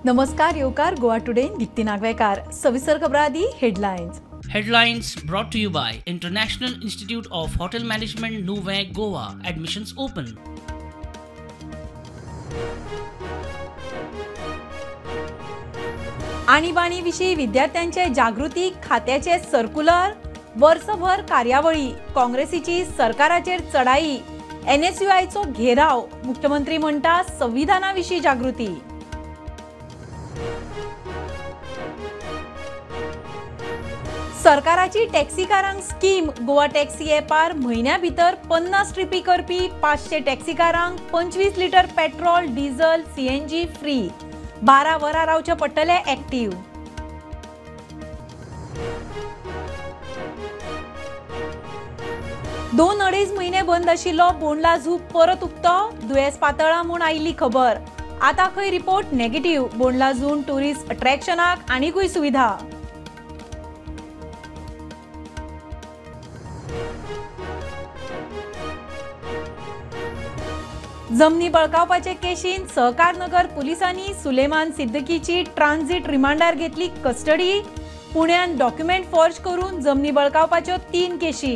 नमस्कार येवकार गोवा टुडेन दीप्ती नागवेकार. सविस्तर खबरां आदी headlines. Headlines brought to you by International Institute of Hotel Management, Nuvem, Goa. Admissions open. आणीबाणी विशीं विद्यार्थ्यांचे जागृती खात्याचे सर्क्युलर, वर्सभर कार्यावळी, काँग्रेसीची सरकाराचेर चढाई, एनएसयूआयचो घेराव, मुख्यमंत्री म्हणटा संविधाना विशीं जागृती. सरकाराची टॅक्सीकारांक स्कीम, गोवा टॅक्सी ॲपार म्हयन्या भितर 50 ट्रिपी करपी 500 टॅक्सीकारांक 25 litre petrol, diesel, CNG free. 12 वरां रावचें पडटलें ऍक्टीव. दोन अडेज म्हयने बंद आशिल्लो बोंडला झू परत उक्तो, दुयेंस पातळ्ळां म्हूण आयिल्ली खबर. आतां खंय रिपोर्ट नेगेटीव. बोंडला झून टुरिस्ट अट्रॅक्शनाक आनीकूय सुविधा. जमनी बळकावपाचे केशीन सहकारनगर पुलिसांनी सुलेमान सिद्दीकीची ट्रान्झिट रिमांडार घेतली कस्टडी. पुण्यान डॉक्युमेंट फॉर्ज करून जमनी बळकावपाच्यो 3 केशी.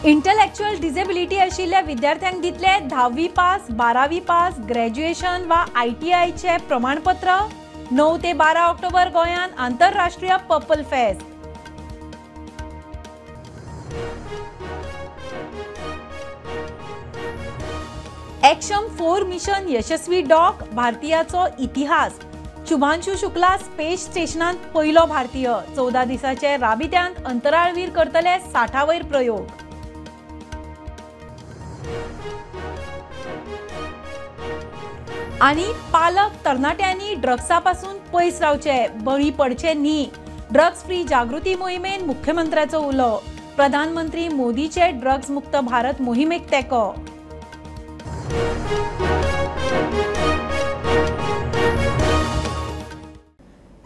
इंटलेक्च्युअल डिसेबिलिटी आशिल्ल्या विद्यार्थ्यांक दितले 10वी पास, 12वी पास, ग्रॅज्युएशन वा आयटीआयचे प्रमाणपत्र. 9 ते 12 ऑक्टोबर गोंयांत आंतरराष्ट्रीय पर्पल फेस्ट. एक्शन 4 मिशन यशस्वी डॉक, भारतीयाचो इतिहास. शुभांशु शुक्ला स्पेस स्टेशनांत पयलो भारतीय. 14 दिसाचे राबित्यांत अंतराळवीर करतले 60 वयर प्रयोग. आनी पालक तरणाट्यांनी ड्रग्सा पासून पयस रावचे, बळी पडचे न्ही. ड्रग्स फ्री जागृती मोहिमेन मुख्यमंत्र्याचो उलो. प्रधानमंत्री मोदीचे ड्रग्स मुक्त भारत मोहिमेक तेंको.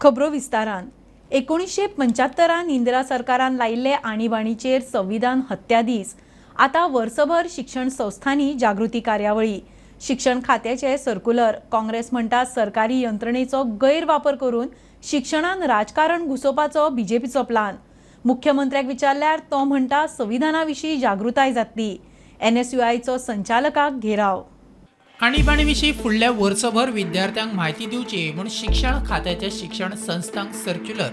खबरो विस्तारान. 1975 इंदिरा सरकारान लायिल्ले आणीबाणीचेर संविधान हत्या दीस. आतां वर्सभर शिक्षण संस्थांनी जागृती कार्यावळी. शिक्षण खात्याचे सर्क्युलर. काँग्रेस म्हणटा सरकारी यंत्रणेचो गैरवापर करून शिक्षणान राजकारण घुसोवपाचो बीजेपीचो प्लान. मुख्यमंत्र्याक विचारल्यार तो म्हणटा संविधाना विशीं जागृताय जातली. एनएसयूआयचो संचालकाक घेराव. आणीबाणी विशीं फुडल्या वर्सभर विद्यार्थ्यांक म्हायती दिवची म्हूण शिक्षण खात्याच्या शिक्षण संस्थांक सर्क्युलर.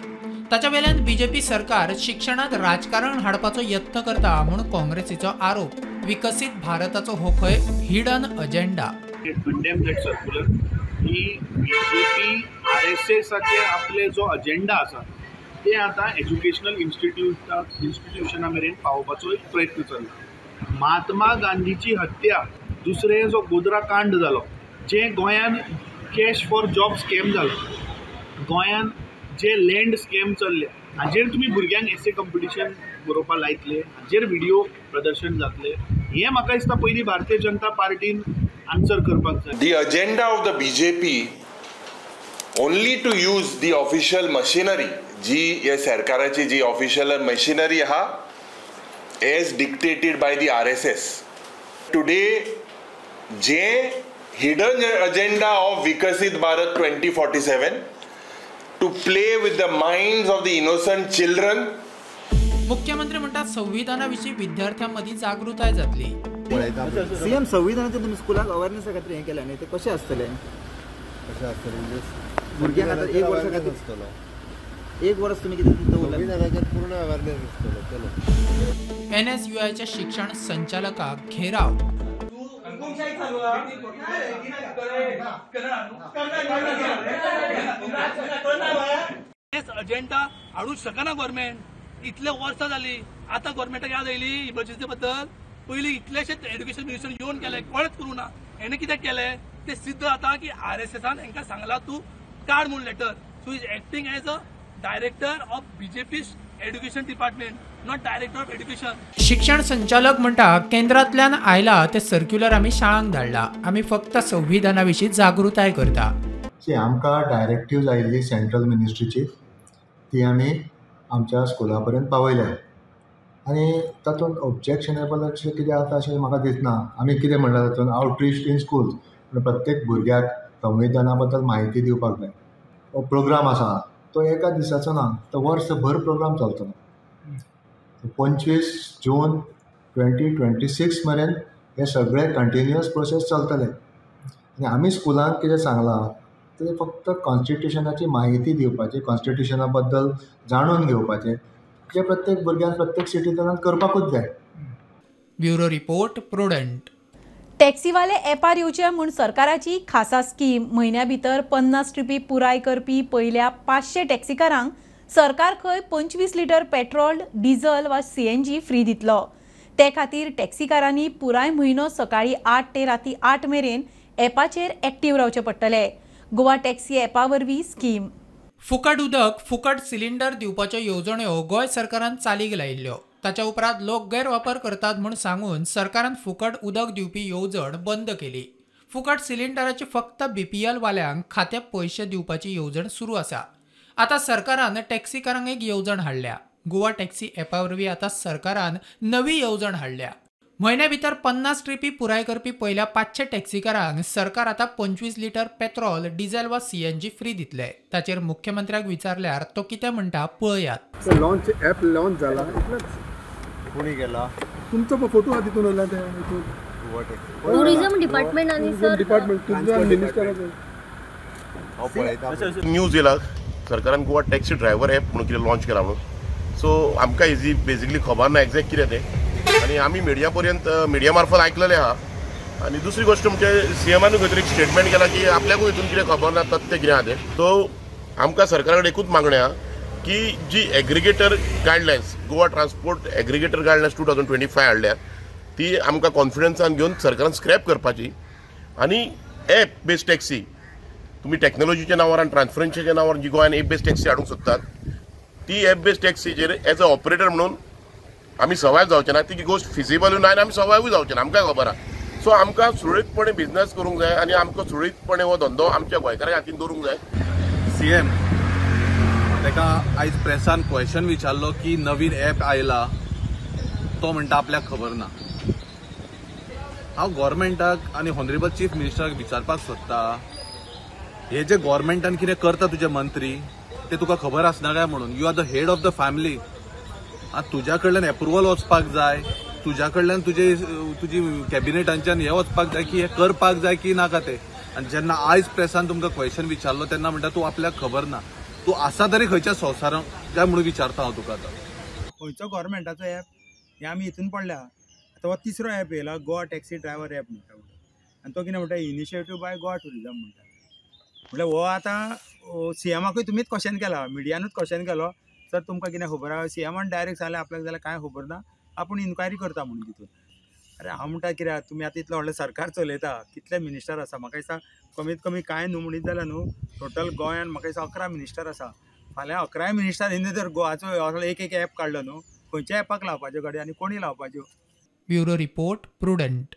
ताच्या वेल्यान बीजेपी सरकार शिक्षणांत राजकारण हाडपाचो यत्न करता म्हूण काँग्रेसीचो आरोप. विकसीत भारताचो हो खंय hidden agenda. Condemn that circular. ही बीजेपी आरएसएसाचे आपले जो अजेंडा आसा ते आतां एज्युकेशनल इन्स्टिट्युशना मेरेन पावोवपाचो एक प्रयत्न चल्ला. महात्मा गांधीची हत्या, दुसरे जो गोधरा कांड जालो, जे गोंयान कॅश फॉर जॉब स्कॅम जालो, गोंयान जे लँड स्कॅम चल्ले, हाजेर तुमी भुरग्यांक एसे कॉम्पिटिशन बरोवपाक लायतले, हाजेर व्हिडियो प्रदर्शन जातले, हें म्हाका दिसता पयलीं भारतीय जनता पार्टीन आन्सर करपाक जाय. The agenda of the BJP only to use the official machinery, जी हे सरकाराची जी ऑफिशियल मशिनरी आहा as dictated by the RSS. Today J hidden agenda of Viksit Bharat 2047 to play with the minds of the innocent children. मुख्यमंत्री म्हणटात संविधाना विशीं विद्यार्थ्यां मदीं जागृताय जातली. सीएम संविधानाचे तुमी स्कुलाक अवेरनेसा खातीर हें केलें न्ही, तें कशें आसतलें? कशें आसतलें म्हणजे भुरग्यांक आतां एक वर्सा खातीर आसतलो, एक वर्स तुमी कितें दवरलें संविधानाचेर पूर्ण अवेरनेस आसतलो. चलो. एनएसयूआयच्या शिक्षण संचालकाक घेराव. अजेंडा हाडूंक शकना गव्हर्मेंट. इतले वर्सां जाली आतां गव्हर्मेंटाक याद आयली इमर्जन्सी बद्दल. पयलीं इतलेशे एड्युकेशन मिनिस्टर येवन गेले, कोणेच करूं ना. हेणें कितें केलें तें सिद्ध जाता की आरएसएसान हेंकां सांगलां तूं काड म्हूण letter. So is acting as a director of BJP education department, not director of education. शिक्षण संचालक म्हणटा केंद्रांतल्यान आयला ते सर्क्युलर आमी शाळांक धाडला, आमी फक्त संविधाना विशीं जागृताय करता. आमकां डायरेक्टिव्ह आयिल्ली सेंट्रल मिनिस्ट्रीची, ती आमी आमच्या स्कुला पर्यंत पावयल्या. आनी तातूंत ऑब्जेक्शनेबल अशें कितें आसा अशें म्हाका दिसना. आमी कितें म्हणलां तातूंत आवटरीच इन स्कूल्स, प्रत्येक भुरग्याक संविधाना बद्दल म्हायती दिवपाक जाय. हो प्रोग्राम आसा तो एका दिसाचो ना, तो वर्सभर प्रोग्राम चलतलो. 25 जून 2026 मेरेन हे सगळे कंटिन्युअस प्रोसेस चलतले. आनी आमी स्कुलांत कितें सांगलां ते फक्त कॉन्स्टिट्युशनाची म्हायती दिवपाची, कॉन्स्टिट्युशना बद्दल जाणून घेवपाचें, जें प्रत्येक भुरग्यान प्रत्येक सिटीजनान करपाकूच जाय. Bureau report, Prudent. टॅक्सीवाले एपार येवचे म्हूण सरकाराची खासा स्कीम. म्हयन्या भितर 50 ट्रिपी पुराय करपी पयल्या 500 टॅक्सीकारांक सरकार खंय 25 लिटर पेट्रोल, डिझल वा CNG free दितलो. ते खातीर टॅक्सीकारांनी पुराय म्हयनो सकाळी 8 ते राती 8 मेरेन एपाचेर एक्टीव रावचें पडटलें. गोवा टॅक्सी एपा वरवीं स्कीम. फुकट उदक, फुकट सिलिंडर दिवपाच्यो येवजण्यो गोंय सरकारान चालीक लायिल्ल्यो. ताच्या उपरांत लोक गैरवापर करतात म्हूण सांगून सरकारान फुकट उदक दिवपी येवजण बंद केली. फुकट सिलिंडराची फक्त BPL वाल्यांक खात्या पयशे दिवपाची येवजण सुरू आसा. आतां सरकारान टॅक्सीकारांक एक येवजण हाडल्या. गोवा टॅक्सी एपा वरवीं आतां सरकारान नवी येवजण हाडल्या. म्हयन्या भितर 50 ट्रिपी पुराय करपी पयल्या 500 टॅक्सीकारांक सरकार आतां 25 लिटर पेट्रोल, डिझेल वा CNG free दितले. ताचेर मुख्यमंत्र्याक विचारल्यार तो कितें म्हणटा पळयात. लॉन्च ॲप लॉन्च जाला, कोणी केला तुमचो फोटो आहा तितून येयला ते टुरिझम डिपार्टमेंट आनी सर डिपार्टमेंट तुमच्या मिनिस्टराचो न्यूज येयला सरकारान गोवा टॅक्सी ड्रायव्हर ॲप म्हणून कितें लॉन्च केला म्हणून. सो आमकां इजी बेजिकली खबर ना एग्जॅक्ट कितें तें, आनी आमी मिडिया पर्यंत मिडिया मार्फत आयकलेलें आहा. आनी दुसरी गोश्ट म्हणजे सीएमानूय खंय तरी एक स्टेटमेंट केला की आपल्याकूय हितून कितें खबर ना तथ्य कितें आहा तें. सो आमकां सरकारा कडेन एकूच मागणें आहा की जी aggregator guidelines, Goa transport aggregator guidelines 2025 हाडल्या ती आमकां कॉन्फिडन्सान घेवन सरकारान स्क्रॅप करपाची आनी एप बेस्ड टॅक्सी तुमी टॅक्नोलॉजीच्या नांवार आनी ट्रान्सपरन्सीच्या नांवार जी गोंयान एप बेस्ड टॅक्सी हाडूंक सोदतात ती एप बेस्ड टॅक्सीचेर एज अ ऑपरेटर म्हणून आमी सर्वायव जावचे ना. ती गोश्ट फिजिबलूय ना आनी आमी सर्वायवूय जावचे ना, आमकां खबर आहा. सो आमकां सुरळीतपणे बिजनस करूंक जाय आनी आमकां सुरळीतपणे हो धंदो आमच्या गोंयकारांच्या हातीन दवरूंक जाय. सीएम ताका आयज प्रेसान क्वेश्चन विचारलो की नवीन एप आयला, तो म्हणटा आपल्याक खबर ना. हांव गव्हर्मेंटाक आनी ऑनरेबल चीफ मिनिस्टराक विचारपाक सोदता, हे जे गव्हर्मेंटान कितें करता तुजे मंत्री ते तुका खबर आसना काय म्हणून. You are the head of the family, आतां तुज्या कडल्यान एप्रुवल वचपाक जाय, तुज्या कडल्यान तुजे तुजी कॅबिनेटांच्यान हें वचपाक जाय की हें करपाक जाय की नाका तें. आनी जेन्ना आयज प्रेसान तुमकां क्वेश्चन विचारलो तेन्ना म्हणटा तूं आपल्याक खबर ना, तूं आसा तरी खंयच्या संवसारांत काय म्हणून विचारता हांव तुका. आतां खंयचो गव्हर्मेंटाचो एप हे आमी हितून पडल्या. आतां हो तिसरो एप येयला गोवा टॅक्सी ड्रायव्हर एप म्हणटा, आनी तो कितें म्हणटा इनिशिएटीव बाय गोवा टुरिजम म्हणटा. म्हणल्यार हो आतां सीएमाकूय तुमीच क्वेश्चन केला, मिडियानूच क्वेश्चन केलो, सर तुमकां कितें खबर आहा? सीएमान डायरेक्ट सांगलें आपल्याक जाल्यार कांय खबर ना, आपूण इन्क्वायरी करता म्हणून तितून. अरे हांव म्हणटा कित्याक तुमी आतां इतलो व्हडलें सरकार चलयता, कितले मिनिस्टर आसा, म्हाका दिसता कमीत कमी कांय न्हू म्हणीत जाल्यार न्हू टोटल गोंयान म्हाका दिसता 11 मिनिस्टर आसा. फाल्यां 11 मिनिस्टरांनी जर गोवाचो असलो एक एक एप काडलो न्हू, खंयच्या एपाक लावपाच्यो गाडयो आनी कोणी लावपाच्यो. Bureau report, Prudent.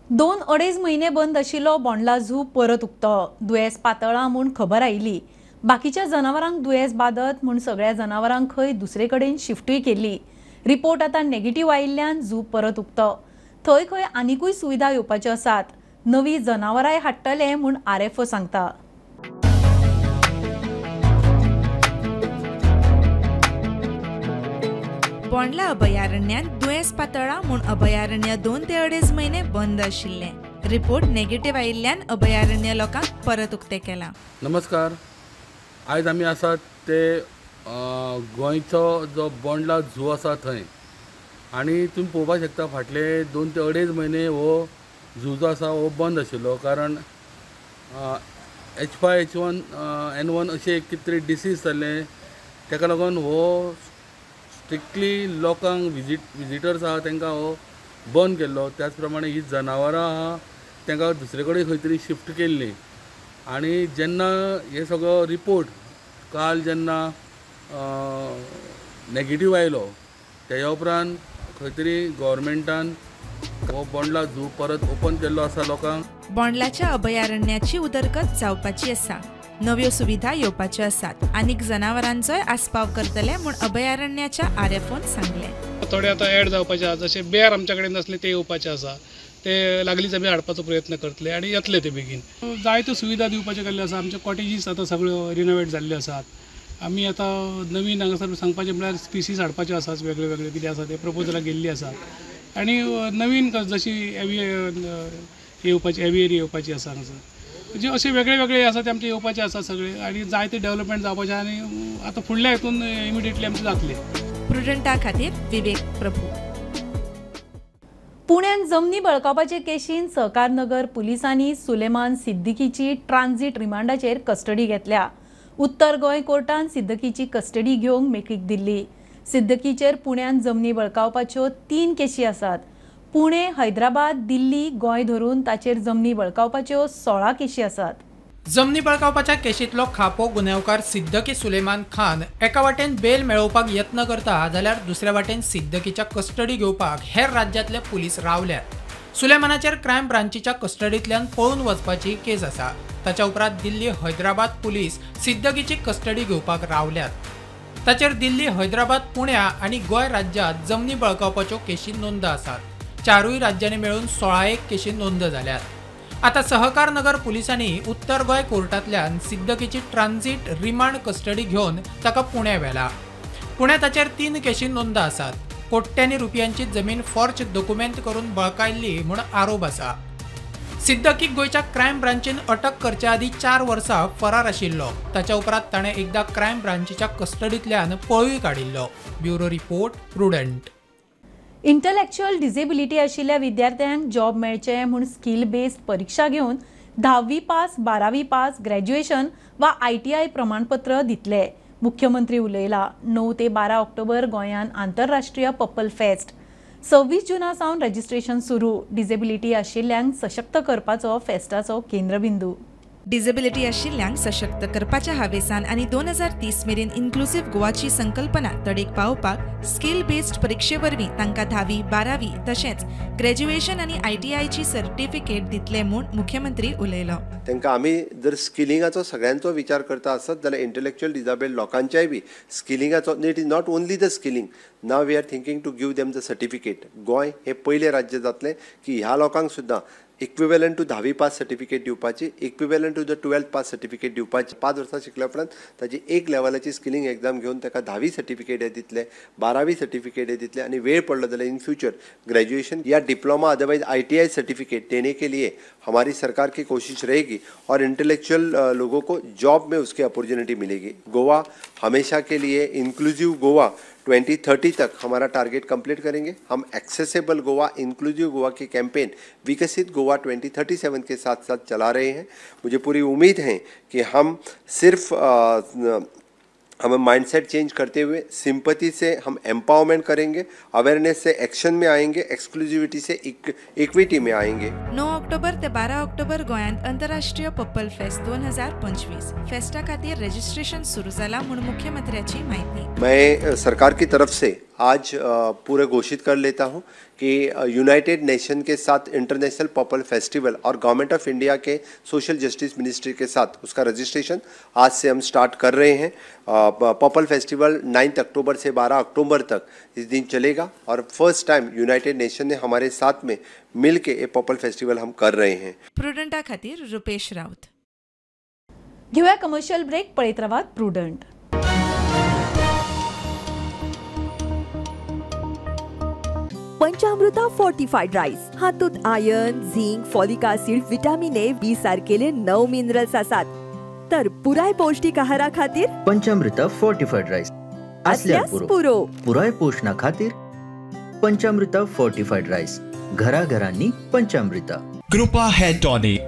2-2.5 म्हयने बंद आशिल्लो बोंडला झू परत उक्तो. दुयेंस पातळ्ळां म्हूण खबर आयली. बाकीच्या जनावरांक दुयेंस बादत म्हूण सगळ्या जनावरांक खंय दुसरे कडेन शिफ्टूय केल्ली. रिपोर्ट आतां नेगेटीव आयिल्ल्यान झू परत उक्तो. थंय खंय आनिकूय सुविधा येवपाच्यो आसात. नवी जनावरांय हाडटले म्हूण RFO सांगता. बोंडला अभयारण्यांत दुयेंस पातळ्ळां म्हूण अभयारण्य 2 ते 2.5 म्हयने बंद आशिल्लें. रिपोर्ट नेगेटीव आयिल्ल्यान अभयारण्य लोकांक परत उक्तें केलां. नमस्कार, आयज आमी आसात ते गोंयचो जो बोंडला झू आसा थंय, आनी तुमी पळोवपाक शकता फाटले 2 ते 2.5 म्हयने हो झू जो आसा हो बंद आशिल्लो, कारण H5H1N1 अशें एक कितें तरी डिसीज जाल्लें, ताका लागून हो स्ट्रिक्टली लोकांक विजिटर्स आहा तांकां हो बंद केल्लो. त्याच प्रमाणे ही जनावरां आहा तांकां दुसरे कडेन खंय तरी शिफ्ट केल्लीं. आनी जेन्ना हे सगळो रिपोर्ट काल जेन्ना नेगेटीव आयलो तेज्या उपरांत खंय तरी गव्हर्मेंटान हो बोंडला झू परत ओपन केल्लो आसा लोकांक. बोंडलाच्या अभयारण्याची उदरगत जावपाची आसा, नव्यो सुविधा येवपाच्यो आसात, आनीक जनावरांचोय आस्पाव करतले म्हूण अभयारण्याच्या RFOन सांगलें. थोडे आतां एड जावपाचे आसा, जशे बेर आमच्या कडेन नासले ते येवपाचे आसा, ते लागलींच आमी हाडपाचो प्रयत्न करतले आनी येतले ते बेगीन. जायत्यो सुविधा दिवपाच्यो केल्ल्यो आसा. आमच्यो कॉटेजीस आतां सगळ्यो रिनोवेट जाल्ल्यो आसात. आमी आतां नवीन हांगासर सांगपाचें म्हळ्यार स्पिसीस हाडपाच्यो आसात, वेगळे वेगळे कितें आसा ते प्रपोजलां गेल्लीं आसात आनी नवीन जशी येवपाची एवियरी येवपाची आसा हांगासर, म्हणजे अशे वेगळे वेगळे आसा ते आमचे येवपाचे आसा सगळे आनी जायते डेवलपमेंट जावपाचे आनी आतां फुडल्या हितून इमिडिएटली आमचे जातले. प्रुडंटा खातीर विवेक प्रभू. पुण्यान जमनी बळकावपाचे केशीन सहकारनगर पुलिसांनी सुलेमान सिद्दीकीची ट्रान्झिट रिमांडाचेर कस्टडी घेतल्या. उत्तर गोंय कोर्टान सिद्दीकीची कस्टडी घेवंक मेकळीक दिल्ली. सिद्दीकीचेर पुण्यान जमनी बळकावपाच्यो 3 केशी आसात. पुणे, हैदराबाद, दिल्ली, गोंय धरून ताचेर जमनी बळकावपाच्यो 16 केशी आसात. जमनी बळकावपाच्या केशींतलो खापो गुन्यांवकार सिद्दकी सुलेमान खान एका वाटेन बेल मेळोवपाक यत्न करता जाल्यार दुसऱ्या वाटेन सिद्दकीच्या कस्टडी घेवपाक हेर राज्यांतले पुलीस रावल्यात. सुलेमानाचेर क्रायम ब्रांचीच्या कस्टडींतल्यान पळून वचपाची केस आसा. ताच्या उपरांत दिल्ली हैदराबाद पुलीस सिद्दकीची कस्टडी घेवपाक रावल्यात. ताचेर दिल्ली, हैदराबाद, पुण्या आनी गोंय राज्यांत जमनी बळकावपाच्यो केशी नोंद आसात. 4 राज्यांनी मेळून 16 केशी नोंद जाल्यात. आतां सहकारनगर पुलिसांनी उत्तर गोंय कोर्टांतल्यान सिद्दकीची ट्रान्झिट रिमांड कस्टडी घेवन ताका पुण्या व्हेला. पुण्या ताचेर 3 केशी नोंद आसात. कोट्यांनी रुपयांची जमीन फॉर्ज दोकुमेंत करून बळकायल्ली म्हूण आरोप आसा. सिद्दकीक गोंयच्या क्रायम ब्रांचीन अटक करचे आदीं 4 वर्सां फरार आशिल्लो. ताच्या उपरांत ताणें एकदां क्रायम ब्रांचीच्या कस्टडींतल्यान पळूय काडिल्लो. Bureau report, Prudent. Intellectual disability आशिल्ल्या विद्यार्थ्यांक जॉब मेळचे म्हूण स्किल बेस्ड परिक्षा घेवन 10वी पास, 12वी पास, ग्रॅज्युएशन वा ITI प्रमाणपत्र दितले. मुख्यमंत्री उलयला. 9 ते 12 ऑक्टोबर गोंयांत आंतरराष्ट्रीय पर्पल फेस्ट. 26 जुना सावन रजिस्ट्रेशन सुरू. डिसेबिलिटी आशिल्ल्यांक सशक्त करपाचो फेस्टाचो केंद्रबिंदू. डिसेबिलिटी आशिल्ल्यांक सशक्त करपाच्या हावेसान आनी 2030 मेरेन इन्क्लुसिव्ह गोवाची संकल्पना तडेक पावोवपाक स्किल बेस्ड परिक्षे वरवीं तांकां 10वी, 12वी तशेंच ग्रॅज्युएशन आनी ITIची सर्टिफिकेट दितले म्हूण मुख्यमंत्री उलयलो. तांकां आमी जर स्किलिंगाचो सगळ्यांचो विचार करता आसत जाल्यार इंटलेक्च्युअल डिजेबल्ड लोकांच्याय बी स्किलिंगाचो, it is not only the skilling, now we are thinking to give them the certificate. Goa हें पयलें राज्य जातलें की ह्या लोकांक सुद्दां इक्विवेलंट टू 10वी पास सर्टिफिकेट दिवपाची, equivalent to the 12th pass certificate दिवपाची. 5 वर्सां शिकल्या उपरांत ताजी एक लेवलाची स्किलिंग एग्जाम घेवन ताका 10वी सर्टिफिकेट हे दितले, 12वी सर्टिफिकेट हे दितले आनी वेळ पडलो जाल्यार इन फ्युचर ग्रेजुएशन या डिप्लोमा अदरवाइज ITI certificate देने के लिए हमारी सरकार की कोशिश रहेगी और इंटेलेक्चुअल लोगों को जॉब में उसकी अपॉर्चुनिटी मिलेगी. गोवा हमेशा के लिए इंक्लूसिव गोवा 2030 तक हमारा टारगेट कंप्लीट करेंगे. हम एक्सेसिबल गोवा, इंक्लूसिव गोवा की कैंपेन विकसित गोवा 2037 के साथ साथ चला रहे हैं. मुझे पूरी उम्मीद है कि हम सिर्फ हमें माइंडसेट चेंज करते हुए सिंपैथी से हम एम्पावरमेंट करेंगे, अवेयरनेस से एक्शन में आएंगे, एक्सक्लूसिविटी से इक्विटी में आएंगे. 9 ऑक्टोबर ते 12 ऑक्टोबर गोंयांत आंतरराष्ट्रीय पर्पल फेस्ट 2025 फेस्टा खातीर रजिस्ट्रेशन सुरू जाला म्हूण मुख्यमंत्र्याची माहिती. मैं सरकार की तरफ से आज पूरे घोषित कर लेता हूं कि यूनाइटेड नेशन के साथ international purple festival Aur government of India K social justice ministry K साथ उसका रजिस्ट्रेशन आज से हम स्टार्ट कर रहे हैं. पर्पल फेस्टिवल 9 अक्टूबर से 12 अक्टूबर तक इस दिन चलेगा और फर्स्ट टाइम यूनाइटेड नेशन ने हमारे साथ में मिल के ये पर्पल फेस्टिवल हम कर रहे हैं. प्रुडंटा खातीर रुपेश राउत. घेऊया कमर्शियल ब्रेक. पळयत रावात प्रुडंट. पंचामृता फोर्टिफाईड राईस हातूंत iron, zinc, folic acid, vitamin A, B सारकेले 9 मिनरल्स आसात. तर पुराय पौष्टिक आहारा खातीर पंचामृता फोर्टिफाईड राईस असल्यार पुरो. पुराय पोषणा खातीर पंचामृता फोर्टिफाईड राईस, घराघरांनी पंचामृता. कृपा हेअर टॉनिक,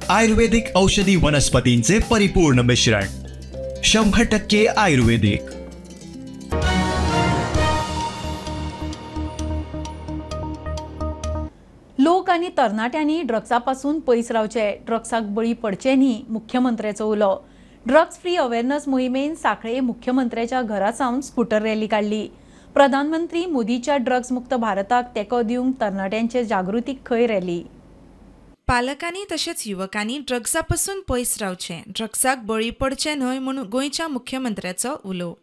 आयुर्वेदिक औषधी वनस्पतींचे परिपूर्ण मिश्रण, 100% आयुर्वेदिक. लोक आनी तरणाट्यांनी ड्रग्सा पासून पयस रावचे, ड्रग्साक बळी पडचे न्ही, मुख्यमंत्र्याचो उलो. ड्रग्स फ्री अवेअरनेस मोहिमेन सांखळे मुख्यमंत्र्याच्या घरा सावन स्कूटर रॅली काडली. प्रधानमंत्री मोदीच्या ड्रग्स मुक्त भारताक तेंको दिवंक तरणाट्यांचे जागृतीक खंय रॅली. पालकांनी तशेंच युवकांनी ड्रग्सा पासून पयस रावचें, ड्रग्साक बळी पडचें न्हय म्हूण गोंयच्या मुख्यमंत्र्याचो उलो.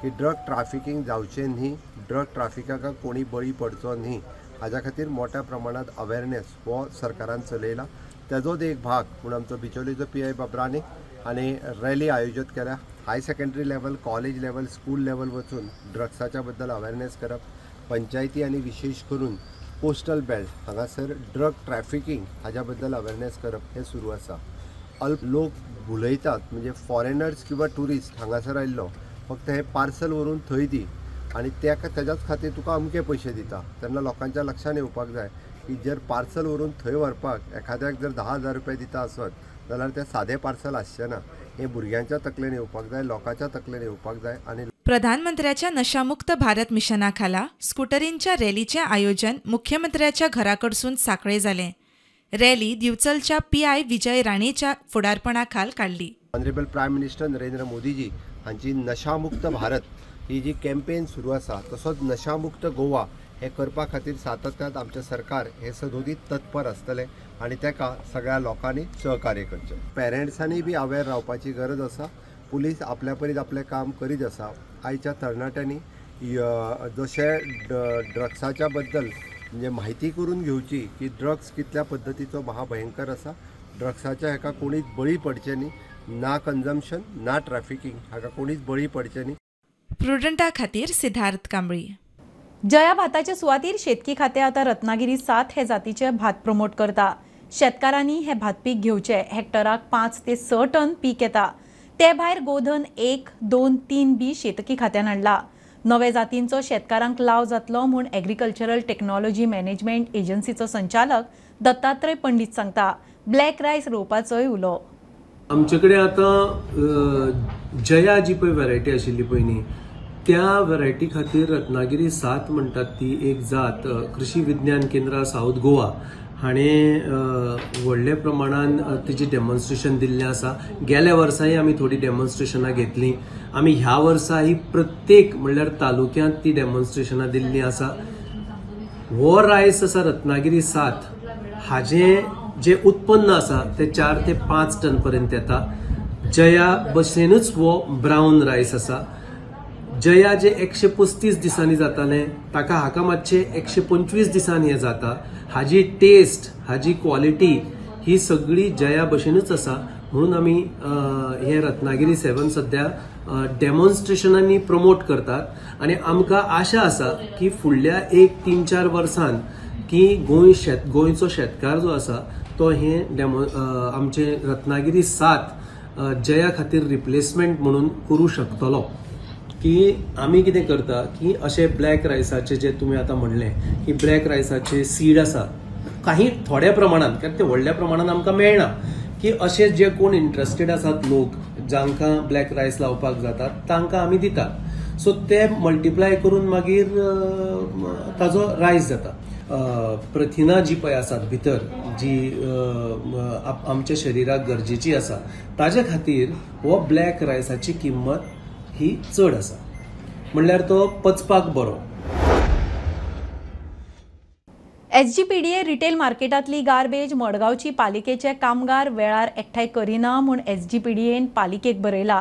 की ड्रग ट्राफिकींग जावचें न्ही, ड्रग ट्राफिकाक कोणी बळी पडचो न्ही हाज्या खातीर मोठ्या प्रमाणात अवेरनेस हो सरकारान चलयला। तेजोच एक भाग म्हूण आमचो बिचोलीचो पी I बाबरानी आनी रॅली आयोजीत केल्या। High secondary level, college level, school level वचून ड्रग्साच्या बद्दल अवेरनेस करप, पंचायती आनी विशेष करून कोस्टल बेल्ट हांगासर ड्रग ट्रॅफिकींग हाज्या बद्दल अवेरनेस करप हें सुरू आसा। अल्प लोक भुलयतात, म्हणजे फॉरेनर्स किंवा ट्युरिस्ट हांगासर आयिल्लो फक्त हें पार्सल व्हरून थंय दी आनी तेका तेज्याच खातीर तुका अमके पयशे दिता। तेन्ना लोकांच्या लक्षान येवपाक जाय की जर पार्सल व्हरून थंय व्हरपाक एखाद्याक जर 10,000 रुपया दिता आसत जाल्यार तें सादें पार्सल आसचें ना। हें भुरग्यांच्या तकलेन येवपाक जाय, लोकांच्या तकलेन येवपाक जाय। आनी प्रधानमंत्र्याच्या नशामुक्त भारत मिशना खाला स्कुटरींच्या रॅलीचें आयोजन मुख्यमंत्र्याच्या घराकडसून सांखळे जालें। रॅली दिवचलच्या पी I Vijay राणेच्या फुडारपणाखाल काडली। Honourable prime minister Narendra Modiji हांची नशामुक्त भारत ही जी कॅम्पेन सुरू आसा, तसोच नशामुक्त गोवा हे करपा खातीर सातत्यान आमचें सरकार हे सदोदीत तत्पर आसतलें आनी ताका सगळ्या लोकांनी सहकार्य करचें। पेरंट्सांनी बी अवेर रावपाची गरज आसा। पुलीस आपल्या परीत आपलें काम करीत आसा। आयच्या तरणाट्यांनी जशें ड्रग्साच्या बद्दल म्हणजे म्हायती करून घेवची की ड्रग्स कितल्या पद्दतीचो महाभयंकर आसा, ड्रग्साच्या हेका कोणीच बळी पडचें न्ही, ना कन्जम्पशन ना ट्रॅफिकींग हाका कोणीच बळी पडचें न्ही। प्रुडंटा खातीर सिद्धार्थ कांबळी। जया भाताचे सुवातीर शेतकी खातें आतां रत्नागिरी 7 हे जातीचे भात प्रमोट करता। शेतकारांनी हे भात पीक घेवचे। हेक्टराक 5 ते 6 टन पीक येता। ते भायर गोधन 1, 2, 3 बी शेतकी खात्यान हाडला। नवे जातींचो शेतकारांक लाव जातलो म्हूण एग्रीकल्चरल टेक्नॉलॉजी मॅनेजमेंट एजन्सीचो संचालक दत्तात्रय पंडित सांगता। ब्लॅक रायस रोवपाचोय उलो। आमचे कडेन आतां जया जी पळय व्हरायटी आशिल्ली पळय न्ही, त्या व्हरायटी खातीर रत्नागिरी 7 म्हणटात ती एक जात कृषी विज्ञान केंद्र साऊथ गोवा हाणें व्हडल्या प्रमाणान तिची डेमॉन्स्ट्रेशन दिल्लें आसा। गेल्या वर्साय आमी थोडी डेमॉन्स्ट्रेशनां घेतलीं। आमी ह्या वर्साय प्रत्येक म्हणल्यार तालुक्यांत ती डेमॉन्स्ट्रेशनां दिल्लीं आसा। हो रायस आसा रत्नागिरी 7 हाजें जें उत्पन्न आसा तें 4 ते 5 टन पर्यंत येता। जया बशेनूच हो ब्रावन रायस आसा। जया जे 135 दिसांनी जातालें ताका हाका मातशें 125 दिसांनी हें जाता। हाजी टेस्ट, हाजी क्वॉलिटी ही सगळी जया भशेनूच आसा म्हणून आमी हे रत्नागिरी 7 सद्या डेमॉन्स्ट्रेशनांनी प्रमोट करतात आनी आमकां आशा आसा की फुडल्या 1-3-4 वर्सान की गोंयचो शेतकार जो आसा तो हे आमचे रत्नागिरी 7 जया खातीर रिप्लेसमेंट म्हणून करूं शकतलो। की आमी कितें करता की अशे ब्लॅक रायसाचे जे तुमी आतां म्हणलें की ब्लॅक रायसाचे सीड आसा काही थोड्या प्रमाणान, कारण ते व्हडल्या प्रमाणान आमकां मेळना, की अशे जे कोण इंट्रस्टेड आसात लोक जांकां ब्लॅक रायस लावपाक जाता तांकां आमी दितात। सो ते मल्टिप्लाय करून मागीर ताजो रायस जाता। प्रथिना जी पळय आसात भितर जी आमच्या शरिराक गरजेची आसा ताजे खातीर हो ब्लॅक रायसाची किंमत ही चड आसा, म्हणल्यार तो पचपाक बरो। एसजीपीडीए रिटेल मार्केटांतली गार्बेज मडगांवची पालिकेचे कामगार वेळार एकठांय करिना म्हूण एसजीपीडीएन पालिकेक बरयला।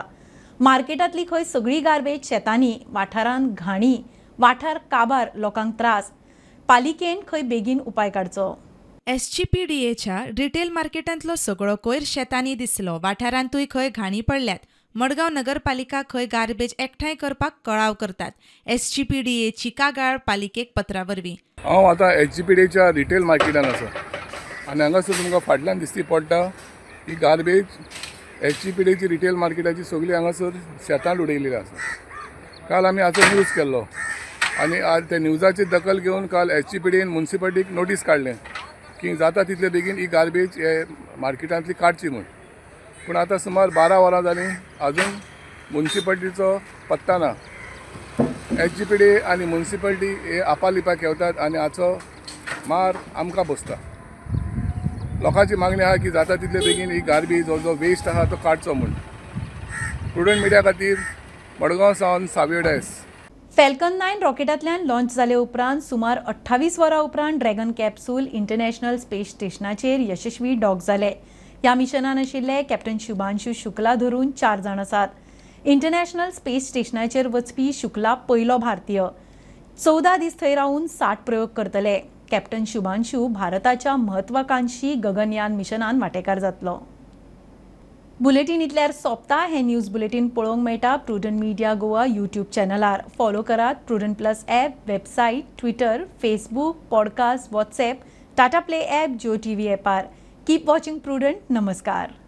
मार्केटांतली खंय सगळी गार्बेज शेतांनी, वाठारांत घाणी, वाठार काबार, लोकांक त्रास। पालिकेन खंय बेगीन उपाय काडचो। एसजीपीडीएच्या रिटेल मार्केटांतलो सगळो कोयर शेतांनी दिसलो। वाठारांतूय खंय घाणी पडल्यात। मडगांव नगरपालिका खंय गार्बेज एकठांय करपाक कळाव करतात। एसजीपीडीएची कागाळ पालिकेक पत्रा वरवीं। हांव आतां एसजीपीडीएच्या रिटेल मार्केटान आसा आनी हांगासर तुमकां फाटल्यान दिसती पडटा ही गार्बेज एसजीपीडीएची रिटेल मार्केटाची सगळी हांगासर शेतांत उडयलेली आसा। काल आमी हाचो न्यूज केल्लो आनी आज त्या न्यूजाची दखल घेवन काल एसजीपीडीएन मुन्सिपालिटीक नोटीस काडलें की जाता तितले बेगीन ही गार्बेज हे मार्केटांतली काडची म्हूण। पूण आतां सुमार 12 वरां जालीं अजून मुन्सिपालिटीचो पत्ता ना। एसजीपीडी आनी मुन्सिपालिटी हे आपालिपा खेळतात आनी हाचो मार आमकां बसता। लोकांची मागणी आहा की जाता तितले बेगीन ही गार्बेज जो जो वेस्ट आहा तो काडचो म्हूण। प्रुडंट मिडिया खातीर मडगांव सावन सावियो डायस। फॅल्कन 9 रॉकेटांतल्यान लॉन्च जाले उपरांत सुमार 28 वरां उपरांत ड्रॅगन कॅप्सूल इंटरनॅशनल स्पेस स्टेशनाचेर यशस्वी डॉक जाले। ह्या मिशनान आशिल्ले कॅप्टन शुभांशु शुक्ला धरून 4 जाण आसात। इंटरनॅशनल स्पेस स्टेशनाचेर वचपी शुक्ला पयलो भारतीय. 14 दीस थंय रावन 60 प्रयोग करतले. कॅप्टन शुभांशू भारताच्या महत्वाकांक्षी गगनयान मिशनान वांटेकार जातलो. बुलेटीन इतल्यार सोंपता. हें न्यूज बुलेटीन पळोवंक मेळटा प्रुडंट मिडिया गोवा यूट्यूब चॅनलार. फॉलो करात Prudent plus app, website, Twitter, Facebook, podcast, WhatsApp, Tata play app, Jio TV ॲपार. Keep watching prudent. नमस्कार.